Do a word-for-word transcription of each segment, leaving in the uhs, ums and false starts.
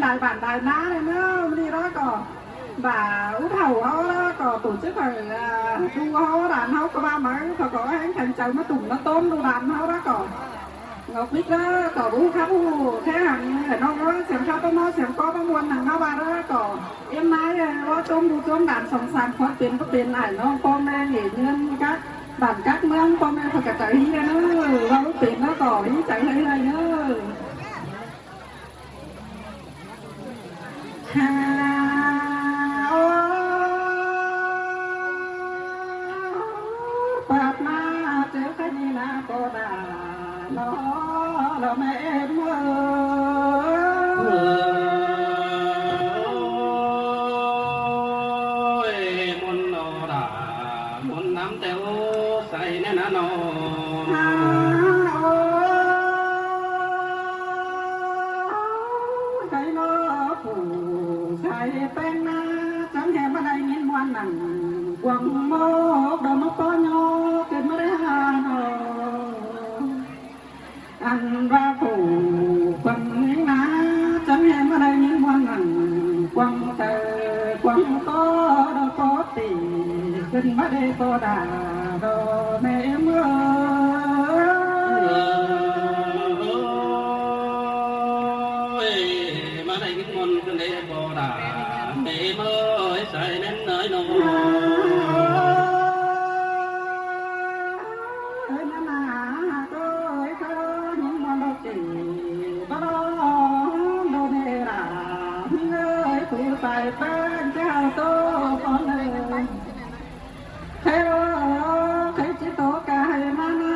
Đai bản đai ná ꞌnị ꞌnớ, ꞌmự ꞌnị ꞌnớ ꞌcọ, ꞌva út ꞌhụ ꞌháu ꞌnớ ꞌcọ, tổ chức ꞌhụ, à, ꞌdu ꞌháu đản ꞌháu ꞌcọ ꞌva máư, ꞌcọ ꞌcọ ꞌhéng khăn chaư ꞌmá tủm ꞌmá ꞌtốn ꞌdu đản ꞌháu ꞌnớ ꞌcọ. Ngọc Bích ꞌnớ ꞌcọ ꞌhụ khắp ꞌhụ, thế hẳn, ꞌnọng ꞌnớ, siêng khắp ꞌmá ꞌmá, siêng ꞌcọ ꞌmá ꞌmuôn nẳng ꞌháu ꞌva ꞌnớ ꞌcọ. Em ꞌmá, ơ, ꞌló ꞌtốn ꞌdu ꞌtốn đản song sam khuôn pên ꞌpá pên ải ꞌnọng ꞌpo ꞌme ꞌnị, ꞌnhướn các bản các ꞌmướng ꞌpo ꞌme ꞌcọ ꞌcọ chaư hí ꞌnớ, ꞌva ꞌlụk pên ꞌnớ ꞌcọ hí chaư ꞌhới ꞌhới ꞌnớ. Ha, ô, pap na, chư khay ꞌnị na ꞌpo đa, lo, lo ꞌme ꞌmướng. Ôi, ꞌmuôn lo đa, ꞌmuôn ꞌnắm ꞌtẹ ú sai ꞌnớ ꞌnớ ꞌnớ. Ha, ô, khay ꞌnớ phủ sai ꞌpéng ꞌná, chắng hé ꞌmá đai ꞌnghín ꞌmuôn nẳng, quăng mốc đo mốc ꞌpó ꞌnhó, kên ꞌmá đé ha ꞌnớ. Ăn ꞌva phủ quăng ꞌnghín ꞌná, chắng hé ꞌmá đai ꞌnghín ꞌmuôn nẳng, quăng chaư, quăng ꞌpó đo ꞌpó tỉ, kên ꞌmá đé ꞌpo đa, đo ꞌme ꞌmướng. Ôi, ꞌmá đai ꞌnghín ꞌmuôn kên đé ꞌpo đa, ꞌme ꞌmướng ơi, sai ꞌmen ơi ꞌnớ. Ơi, ꞌnhá ꞌnạ ơi, ꞌcọ ꞌnhính ꞌmuôn đo kỉ, bá đo, đo ꞌme đa, ꞌnhính ơi, phủ sai ꞌpéng ꞌchạ tô con ơi. Khay ꞌló, khay ꞌchí tô ca ꞌhới ꞌmá ꞌnạ,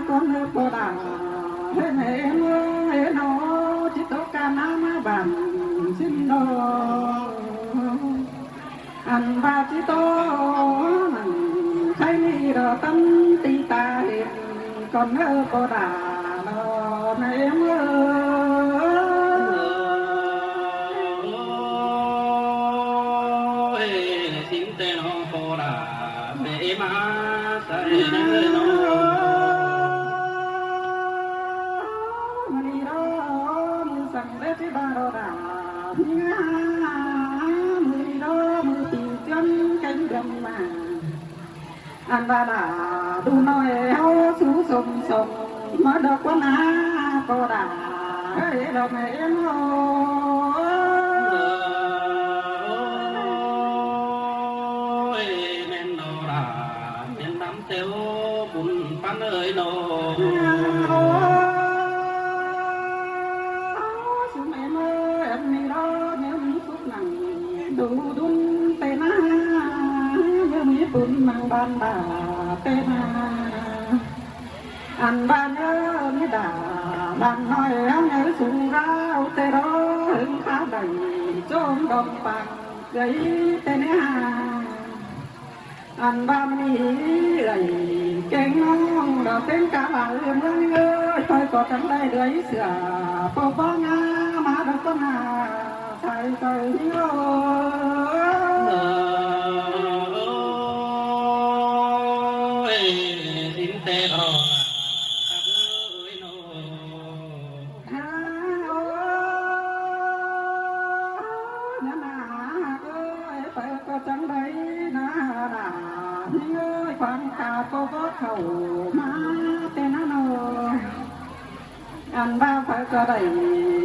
con ơi ꞌpo đa, ꞌhới ꞌme ꞌmướng ơi ꞌnớ, ꞌchí tô ca ꞌnạ ꞌmá bản ꞌsịn đo. Ăn ꞌva ꞌchí tô nẳng, khay ꞌnị đo ꞌtắn ti ta hên, con ơi ꞌpo đa, lo ꞌme ꞌmướng ơi. Ôi, ꞌsịn ꞌtẹ ꞌnớ ꞌpo đa, ꞌme ꞌmá sai ꞌnớ ꞌnớ. ꞌMự ꞌnị đo, ꞌmự săng đé ꞌchí ba đo đa, ꞌmự ꞌnị đo, ꞌmự ti ꞌchớn kéng đăm ꞌmá. Ăn ꞌva đa, đu ꞌnọi ꞌháu sú sôm sôm, ꞌmá đo ꞌquá ꞌnạ ꞌpo đa, ơi, lo ꞌme ꞌmướng ơi. Ôi, ꞌmen lo đa, ꞌmen ꞌnắm ꞌtẹ ú bun ꞌphắn ơi ꞌnớ. Ôi, su ꞌme ꞌmướng ơi, ăn ꞌnị đo, ꞌnhá ꞌmí phúc nẳng, đu đun ꞌtẹ ꞌnạ, ꞌnhá ꞌmí bun nẳng bản đa ꞌtẹ ꞌnạ. Ăn ꞌva ꞌnhá ꞌmí đa, bản ꞌnọi ꞌháu ꞌnhá sung rao ꞌtẹ đo, hưng khá đảy, chôm đom pang, dạy ꞌtẹ ꞌnạ. Ăn ꞌva ꞌmí đảy, kéng ꞌnọng đo ꞌtếng cá lai ꞌmướng ơi, khỏi ꞌcọ chắng đảy đuối sửa, ꞌpo ꞌpo ꞌnhá ꞌmá đo ꞌcọ ꞌnạ, sai sai ꞌnhính ơi. Ôi, ꞌsịn ꞌtẹ ꞌnớ, ơi ꞌnớ. Ha, ô, ꞌnhá ꞌnạ ơi, khỏi ꞌcọ chắng đảy ꞌnạ đa, ꞌnhính ơi, quảng cáo ꞌpo ꞌpo khảu ꞌmá ꞌtẹ ꞌnạ ꞌnớ. Ăn ꞌva khỏi ꞌcọ đảy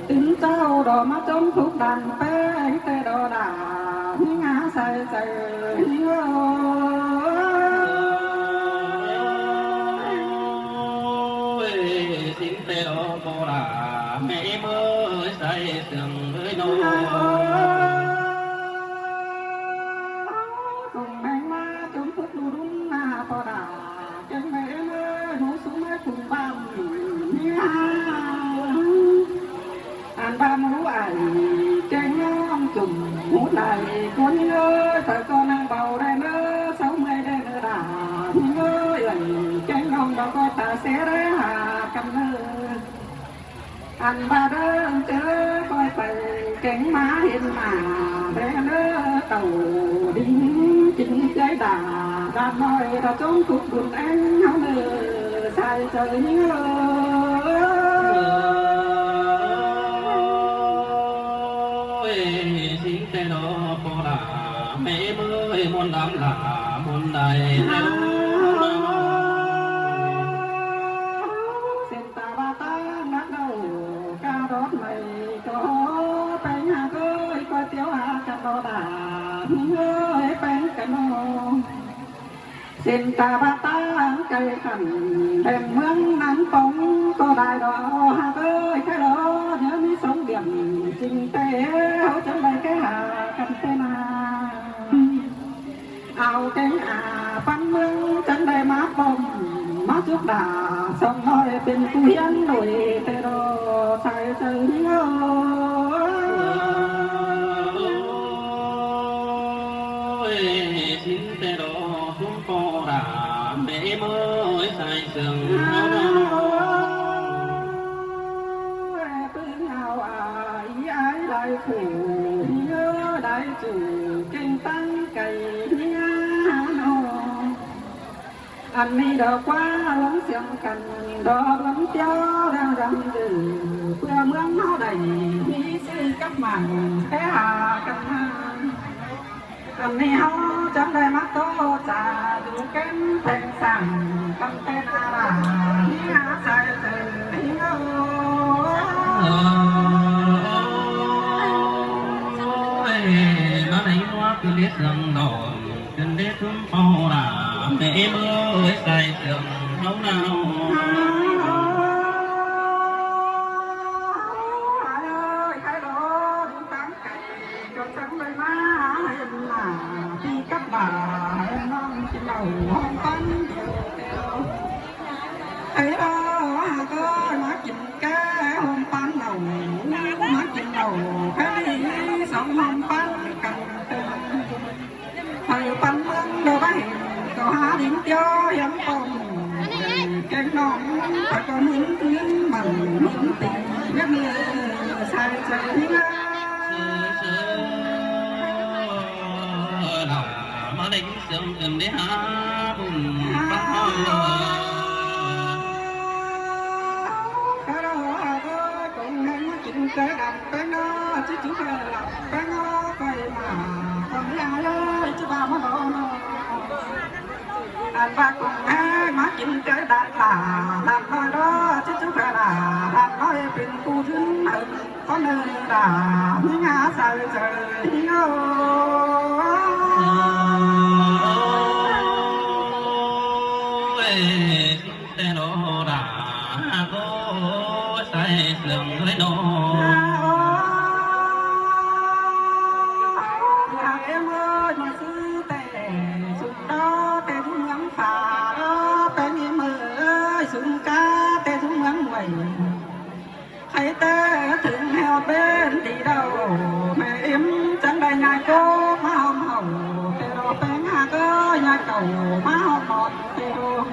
tứn ꞌchạu đo ꞌmá chôm phúc đan ꞌpéng ꞌtẹ đo đa, ꞌnhính ꞌnạ sai sai ꞌnhính ơi. Ôi, ꞌsịn ꞌtẹ ꞌnớ ꞌpo đa, ꞌme ꞌmướng ơi, sai sương ơi ꞌnớ. Cùng ꞌmeng ꞌmá chôm phúc đu đun ꞌnạ ꞌpo đa, kéng ꞌme ꞌmướng ơi, ꞌmú sú ꞌmá phung bản ꞌnị. Ăn ꞌva ꞌmú ải, kéng ꞌnọng chum ꞌmú lai, ꞌcốn ꞌnhính ơi, khỏi ꞌcọ nẳng báu đảy ꞌnớ, sáu mươi đảy ꞌnớ đa, ꞌnhính ơi, ơi, kéng ꞌnọng đo ꞌcọ ta sé đảy ha căn ꞌnớ. Ăn ꞌva đơng ꞌchớ khỏi pay, kéng ꞌmá hên ꞌmá, đảy ꞌnớ, tảu đinh chính ꞌchái đa, đa ꞌnọi đa chôm phúc bun ꞌéng ꞌháu ꞌnớ, sai sai ꞌnhính ơi. Ơi, sính ꞌtẹ đó ꞌpo đả, mẹ ꞌếm ơi, ꞌmuôn đăm lả, ꞌmuôn đảy, ꞌtẹ đó. Xin ta ba ta ngắt đầu, ca đón mày có bánh hạt ơi, coi tiếu hạt chặt đỏ đả, ơi bánh cái mồ. Xin ta ba ta cay khăn, đèn mướn nắng bóng có đài đó, hạt ơi, cái đó, nhớ mi sống điểm, chính tế, hỗ trợ đài cái hà, cần tên à. Ao kéng à, bắn mướn, chân đài má bông, má trước đà, sống nói bên tu hiến nổi, tê đồ, sai chơi đi ơi. Ôi, xin tê đồ, ꞌsúm ꞌpo đả, mẹ ꞌếm ơi, sai sương. Ôi, bưng ao à, ý ái lai phủ, nhớ lai chủ, kinh tăng cày, nhớ hà nội. Ăn mi đó qua lắm xiềng cắn, đó lắm tiếu đang răng dữ, bữa mướn nó đẩy, mi sư cắp mảng, cái hà cắn hà. Ăn mi hó chấm đài mắc tô trà, đủ kén phèn sảng, cắm tên à là, mi hà sai từ, mi ngô. Ôi, nó đánh hoa cứ liếc răng đỏ. Chân đế ꞌsúm ꞌpo đả, mẹ ꞌếm ơi, sai sương ꞌháu nao. Ai ơi, khai đó, đúng tháng cày, cho chấm đôi má, em là, đi cắp bà, em non, chị đầu, hôm tán, điều, điều. Ai đó, hạt ơi, má chín cá, hôm tán đầu, má chín đầu, cái đi, sống hôm tán, cần, cần. Thầy bắn mướn đồ bá hình, có há đính tió hiếm tôm. Kênh nọ, phải có mướn tuyến mặn, mướn tình, biết người sai sai hiếm. Mà đánh sớm cần đi há bùn bá. Cái đó, cái đó, cũng hay mà chính cái đàn cái nó, chứ chú phải là Ăn ba cũng hé má chín cái đàn là, đàn nói đó, chứ chú phải là, đàn nói pin cu thính hận, có nơi là, những ngã sai trời, những ơi. Ôi, tê lô đà, cô sai sương với nô. Em ơi, mà sư tê, sung đó, tê sung ngắm phà đó, tê em ơi, sung cá, tê sung ngắm quẩy. Hãy tê thử heo bên đi đâu, mẹ em chẳng đây nhai cô, má hòm hậu, tê đó bé ngà cơ, nhai cầu, má hòm mọt, tê đó.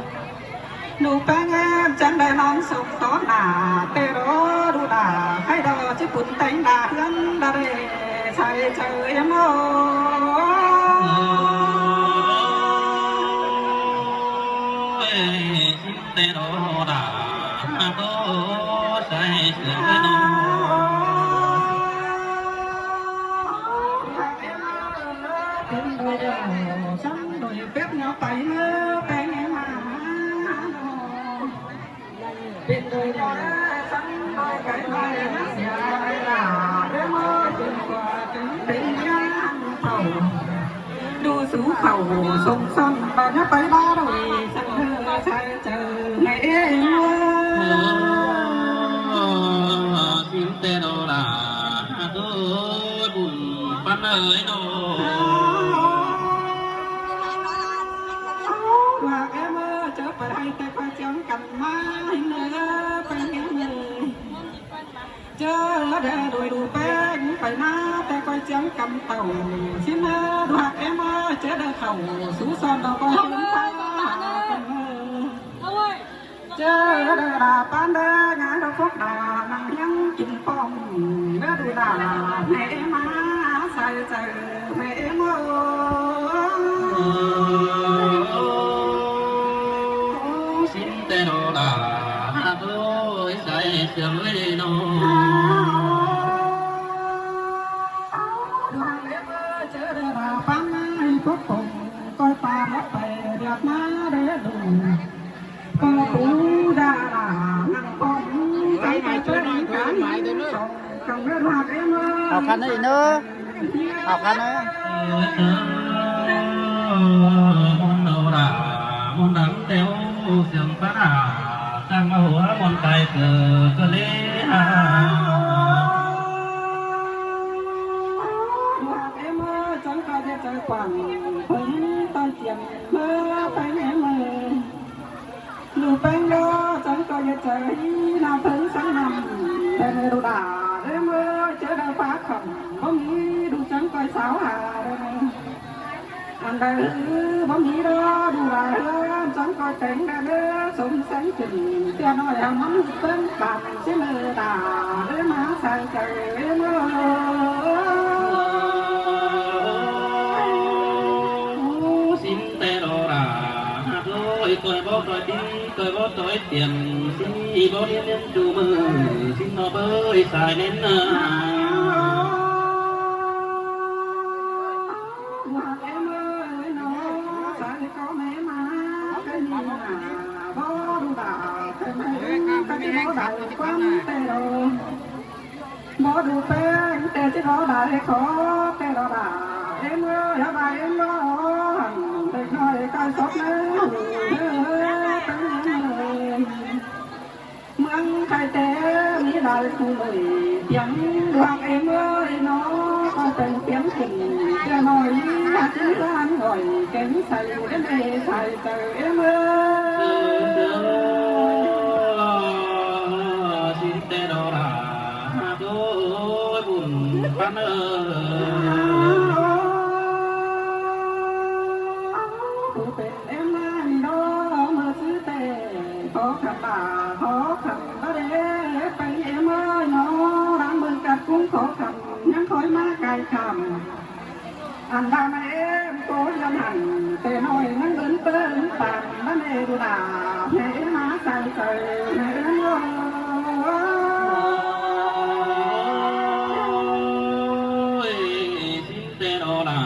Nụ peng em chắn đài nón sông tó nà, tê đó đu đà, hay đó chứ bún tánh đà hương đà rê, sai trời em ơi. Ôi, tê đó đà, à, tô, sai sương nó. Em ơi, em ơi, em ơi, sắm đôi bếp nhau tay nữa, peng em à. Bên đôi là sắm đôi cái vai nó xìa là đứa mơ tình của tình tình nhá khẩu. Đu sú khẩu sông son và nhá tay ba đôi sân thơ sai chờ ngày ê. Xin tê đô là tôi bùn bắn ơi đô. Và em ơi, chớ phải hay tay quay chiếng cắm má hình ơi, phải em ơi. Chớ để đuổi đủ peng, phải má tay quay chiếng cắm tàu. Xin ơi, đùa em ơi, chớ để khẩu, sú son đầu quay hương pha. Chớ để đà pan để ngã đâu phúc đà, năng hiếng chín pom, để đuổi đà, mẹ em má, sai sai, mẹ em ơi. Xin tê đô đà, tôi sai sương với nô. Học khăn đấy nữa. Học khăn đấy. Môn âu đà, môn đắng teo siêng phát hà, sang mà hùa môn cài cờ cờ lê hà. Em ơi, chẳng coi cho trời quảng, phúng tan tiền mơ phanh em ơi. Lu phanh đó, chẳng coi cho trời nào phanh sáng năm, em ơi, đồ đà, em ơi, chớ đau phá khổng, có nghĩ đủ chẳng coi sáo hà, em ơi. Ăn đau hư, có nghĩ đó, đủ đà hư, chẳng coi tránh đà đơ, sống sáng chừng, tia nói hàng mắm phanh bàn. Xin ơ đà ơ má sai sai ơ mơ. Ú, xin te đo đà, hạt lôi, tôi bó tôi đi, tôi bó tôi tiền, xin ý bó điên điên chủ mơ, xin nó bơi sai nên à. Hạt em ơi, nó sai có mẹ má, cái gì mà bó đu đà, cái mẹ, cái gì bó đà, quan tê đồ. Bó đu pé, tê chứ bó đà, cái khó, tê đồ đà. Em ơi, hả bà em ơi, hẳn, tê nói cái sốt nữa, tê nói. Mương Thái Tê, mỹ đài khu nổi tiếng, hoàng em ơi, nó có tên tiếng thịnh, cho nổi, hạt chữ lan nổi, kén sai, đến đây sai, trời em ơi. Xin tê đo đà, đôi bùn bắn ơi. Em ơi, nó mơ chứ tê, khó khăn bà, khó khăn bà đê, phải em ơi, nó đang bưng cặp cũng khó khăn, nhắn khói má cài khảm. Ăn ba mẹ em, cô nhân hẳn, tê nói năng ớn tơ ớn tàn, ba mẹ đủ đà, mẹ em má sai sai, mẹ em ơi. Ôi, xin tê đo đà,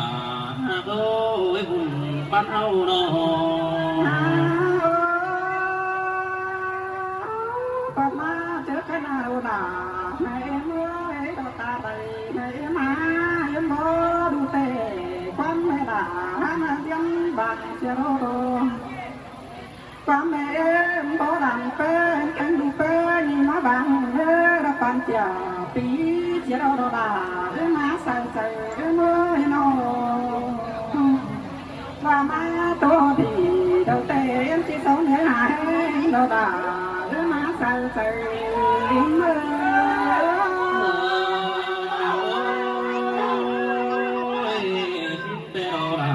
ôi, bùn bắn hâu nó. Bác má trước cái nào đà, mẹ em ơi, đó ta đây, mẹ em má, em bó đủ tê, quan mẹ đà, hả mà điên bạc, chia đô đô. Ba mẹ em bó đàn pé, em cánh đu pé, nhì má vàng hê, đa pan chia, pí chia đo đo đà, em má sai sai, em ơi nó. Ba má tô thì đầu tê, em chỉ sống nhớ hà hê, đo đà, em má sai sai, em ơi. Ôi, xin tê đo đà,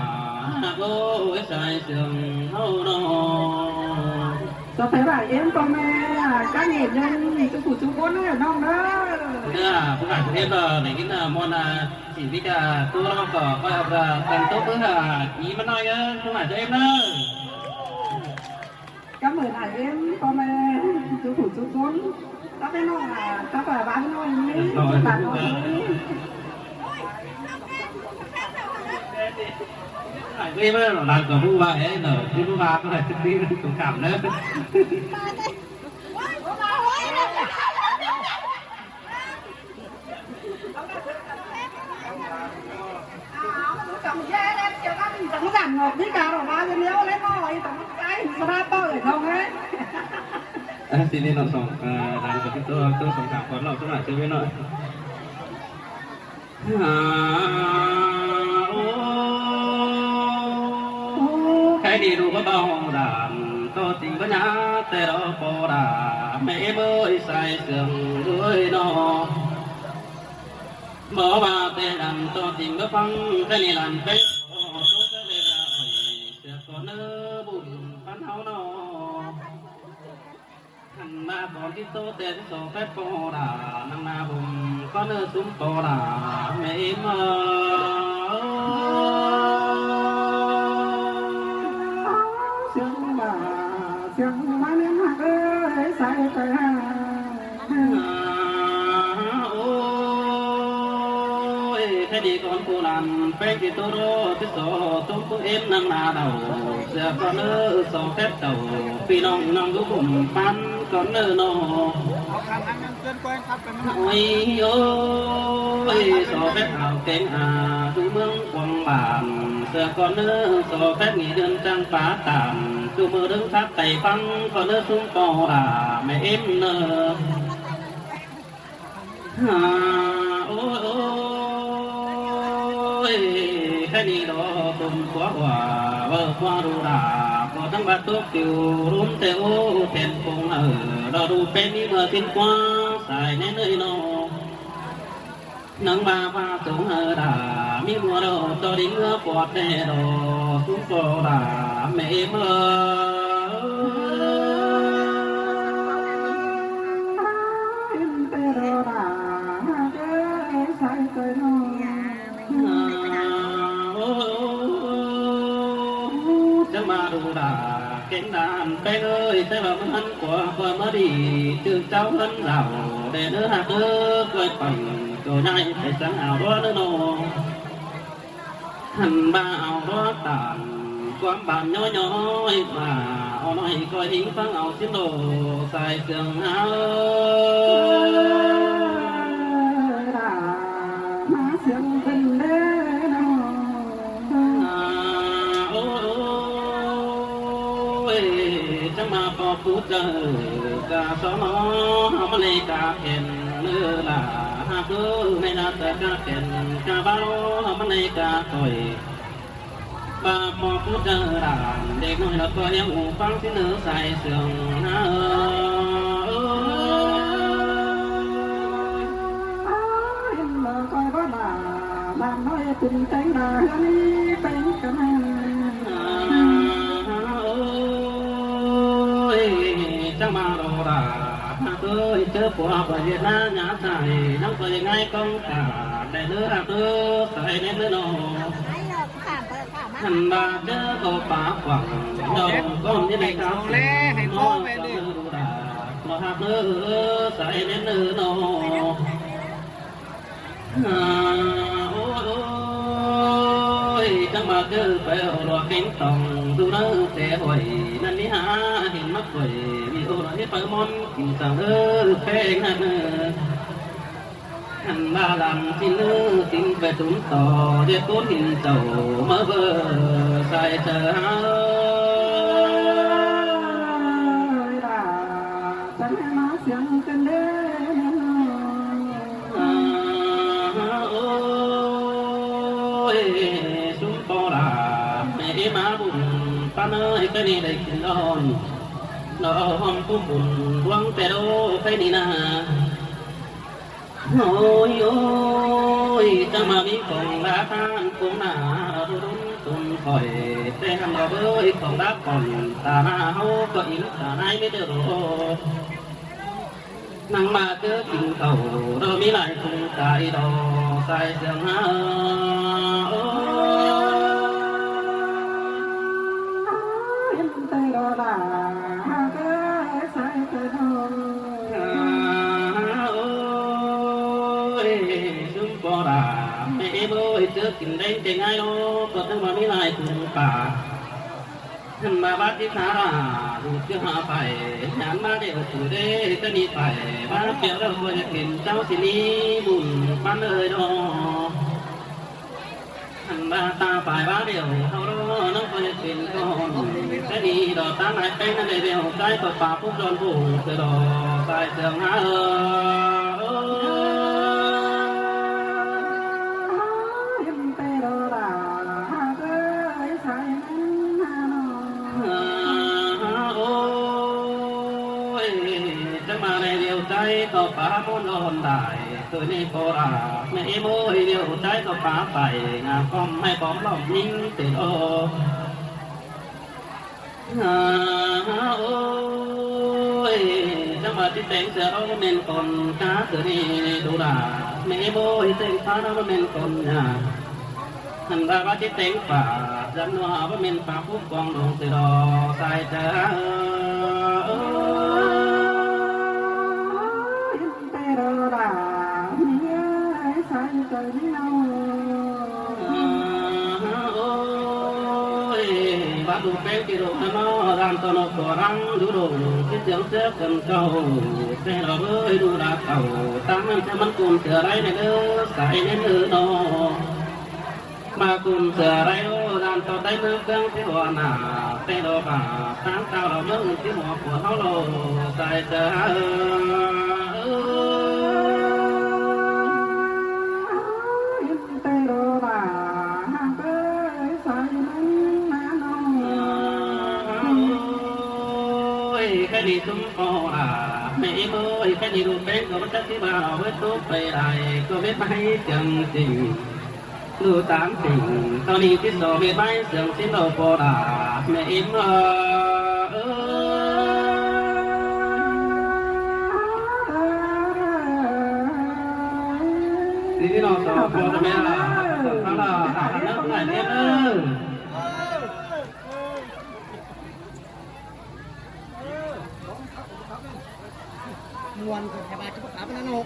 ôi, sai sương hâu đo. Sau phải bài em con mẹ, à, các nghệ nhân, chú phủ chú bốn ấy, non đó. Dạ, bố cải chúng em là để cái là món, à, chỉ biết, à, tôi lo có coi học là cần tốt với, à, ý mà nói á, không phải cho em nữa. Cảm ơn hai em, con mẹ, chú phủ chú bốn. Tao phải nói là, tao phải bán nói nhé, rồi, bạn nói nhé. Ai, cái mà nó làm cả bu ba ấy, nó cái bu ba có thể thực thi được thông cảm nữa. Ơ, xin nên nó song, à, làm cho chúng tôi, tôi song cảm con lòng, tôi lại chưa biết nói. À, ô, cái đi đủ có bao hồng đàn, tôi tình có nhã, tê đó có đà, mẹ em ơi, sai sương đuôi nó. Mở ba tê đàn, tôi tình có phăng, cái đi làm bếp, ô, tôi cái đi là ổi, sẽ có nơ bùn, bắn háo nó. Hẳn mà con cái tô tê số phép cô đà, năng na bùn, con nơ súng cô đà, mẹ em ơi. Sương bà, sương má ném hạt ơi, sai tê hà. Ôi, Đi con cô lăn pé kì tô rô tí sổ tôm bưng êm năng nà đầu. Sửa con nơ sổ phép tàu phi nông nông đu bùm păn con nơ nô. Ôi ôi, sổ phép ảo kéng à, đu mương quảng bản. Sửa con nơ sổ phép nghỉ đơn trang phá tản. Đu mơ đứng tháp tay phăng con nơ sung pò đà mẹ êm nơ. Ôi ôi, khay ꞌnị đó tôm khua hua, ꞌvớ khua đu đà, ꞌcọ ꞌtắng bát tốc tiếu, rún tê ô, thèn phông hảư, đó đu pé ꞌmí ꞌmưa ꞌsịn khua, sai ꞌnén ơi nó. Nắng ba ba tống hảư đà, ꞌmí ꞌmưa đó, ꞌto đi ꞌmưa ꞌpọt đe đó, sung pò đà, mẹ ꞌmưa. Chắng ꞌva đu đà kéng đàn pé ơi, té ꞌva ꞌmắn ăn khua, khua ꞌmá đi, ꞌchư chảu ꞌhướn dảo, đe ꞌnớ ꞌhặc ꞌnớ, ꞌcoi pẳng, ꞌcọ ꞌnhại, pay sắng ảo ꞌlúa ꞌnớ ꞌnô. Hăn ꞌva ảo ꞌlúa tản, ꞌquám bản nhói nhói, ꞌva au ꞌnọi ꞌcoi hính phắng au ꞌsịn đô, sai sương hao. Đà, ꞌmá sương khửn đé ꞌnô. Ôi, chắng ꞌva ꞌpo pú chaư, ca so nó, hảư ꞌmắn ꞌnị ca khen, ꞌnớ đà, ꞌhặc ꞌnớ, ꞌmẹ đà ta ca khen, ca báu, hảư ꞌmắn ꞌnị ca khỏi. ꞌVa ꞌpo pú chaư đà, đếc ꞌnọi lỏ ꞌcọ ꞌhiếng ú phắng ꞌsịn ꞌnớ sai sương hao. Ôi, ꞌcoi báu đà, bản ꞌnọi tủm téng đà, ꞌhướn ꞌnị téng căn hên. Ôi, chắng ꞌva đô đà, ꞌhặc ơi, ꞌchớ pua ꞌva ꞌdệt ná nhá sai, ꞌnắm ꞌcoi ꞌngai ꞌcóng cả, đe ꞌnớ ꞌhặc ꞌnớ, sai ꞌnén ꞌnớ ꞌnô. Hăn ꞌva ꞌchớ ꞌcọ pá quảng, đo con ꞌnị đảy khắp, ꞌnó ꞌcọ ꞌnớ đu đà, ꞌnó ꞌhặc ꞌnớ, sai ꞌnén ꞌnớ ꞌnô. Ôi, chắng ꞌva ꞌchớ pay au ꞌlúa kéng tỏng, đu ꞌnớ té ꞌhọi, ꞌnặn ꞌnị hả, hên mắc ꞌhọi, ꞌmí ô ꞌnị pay ꞌmón, kin săng ơ, pé ꞌnặn ơ. Hăn ꞌva lăng ꞌsịn ơ, ꞌsịn pay tủm ꞌtọ, ꞌdệt tốn hên chảu, ꞌmá ꞌvơ, sai chaư hao. Chắng ꞌva ꞌmá sương khửn đé. Ôi, sung pò đà, ꞌmẹ ꞌmá bun, pá ꞌnớ ꞌhạy khay ꞌnị đảy kin đon. Nó hóm pú bun, ꞌluống ꞌtẹ đô khay ꞌnị ná. Ôi ôi, chắng ꞌva ꞌmí khong đá than khong nả, đu đun tun khỏi, ꞌtẹ hăn lỏ bới khong đá khỏn, ta ꞌná ꞌháu ꞌcọ ín ta ꞌnái mết đé đô. Năng ꞌmá ꞌchớ kin khảu, đo ꞌmí lai khong tai đo, sai sương hao. Ôi, ꞌtẹ đo đà, ꞌhặc ơi, sai sương hao. Ôi, sung pò đà, ꞌmẹ ꞌmới, ꞌchớ kin đéng ꞌtẹ ꞌngai ꞌnớ, ꞌcọ ꞌtắng ꞌva ꞌmí lai khong pả. Hăn ꞌva bát tí thả đà, đu ꞌchớ hả pay, nhẳn ꞌmá đẻo phủ đé, ꞌchớ ꞌnị pay, bát pẹo đẻo ꞌcoi kin chảu ꞌsịn ꞌnị, bun păn ơi đo. Hăn ꞌva ta pay bát đẻo, ꞌháu đo, ꞌnọng ꞌcoi kin con, ꞌchớ ꞌnị đo ta nải pé ꞌnặn đảy đẻo, ꞌchái ꞌcọ pá pú đon bung, ꞌchớ đo, sai sương hao. Ôi, ꞌtẹ đo đà, ꞌhặc ơi, sai ꞌnén ꞌnớ ꞌnô. Ôi, chắng ꞌva đảy điêu ꞌchái ꞌcọ pá ꞌmôn đon đảy, ꞌtoi ꞌnị pô đà, ꞌmẹ ꞌmới điêu ꞌchái ꞌcọ pá pay, ngả khom ꞌhạy bóm lỏm ꞌnhính ꞌtẹ đô. Ôi, chắng ꞌva tí téng sửa ꞌnọ ꞌmen con cá sửa ꞌnị đu đà, ꞌmẹ ꞌmới téng phá ꞌnọ ꞌmen con nhả. Hăn ꞌva ꞌva tí téng pả, dắn ꞌnọ ꞌva ꞌmen pả phúc quang đông sửa đo, sai chaư. Ôi, ꞌtẹ đo đà, ꞌmí ơi, sai chaư ꞌnị ꞌnô. Đu ꞌpéng ti đu ꞌhăn ꞌnọ, ꞌdan to ꞌnọ ꞌcọ lăng đu đu, ꞌchí ꞌchương ꞌchớ cơn cáu, ꞌtẹ lo bới đu đa tảu, ꞌtáng ꞌnặn ꞌchớ ꞌmắn ꞌcum sửa đảy ꞌnị ꞌlớ, sai ꞌnị ꞌnớ ꞌnọ. ꞌMá ꞌcum sửa đảy ꞌnọ, ꞌdan to đảy ꞌmướng ꞌcướng ꞌchí hua nả, ꞌtẹ lo bả, ꞌtáng tao lo ꞌmướng ꞌchí hua pua ꞌháu lo, sai ꞌchớ ꞌtẹ lo bả, ꞌtáng ꞌcới sai ꞌnặn ꞌnớ ꞌnọ. Ôi, ꞌkhạy ꞌnị ꞌsúm ꞌpo đả, ꞌmẹ ꞌếm ơi, ꞌkhạy ꞌnị đu ꞌpéng ꞌcọ báu chắc ꞌchí ꞌva lo báu tốc pay lai, ꞌcọ mết ꞌmá ꞌhí chắng ching. Đu tám tỉnh, ꞌto ꞌnị ꞌchí so mết ꞌmá ꞌhí chắng ching lo ꞌpo đả, ꞌmẹ ꞌếm ơi. Đi đi lo so ꞌpo đả ꞌmẹ, ꞌphắng lo, ꞌphắng lo, ꞌmẹ ꞌếm ơi. Muôn ꞌcọ thẻ bài chụp cáp ꞌnặn ꞌnọ.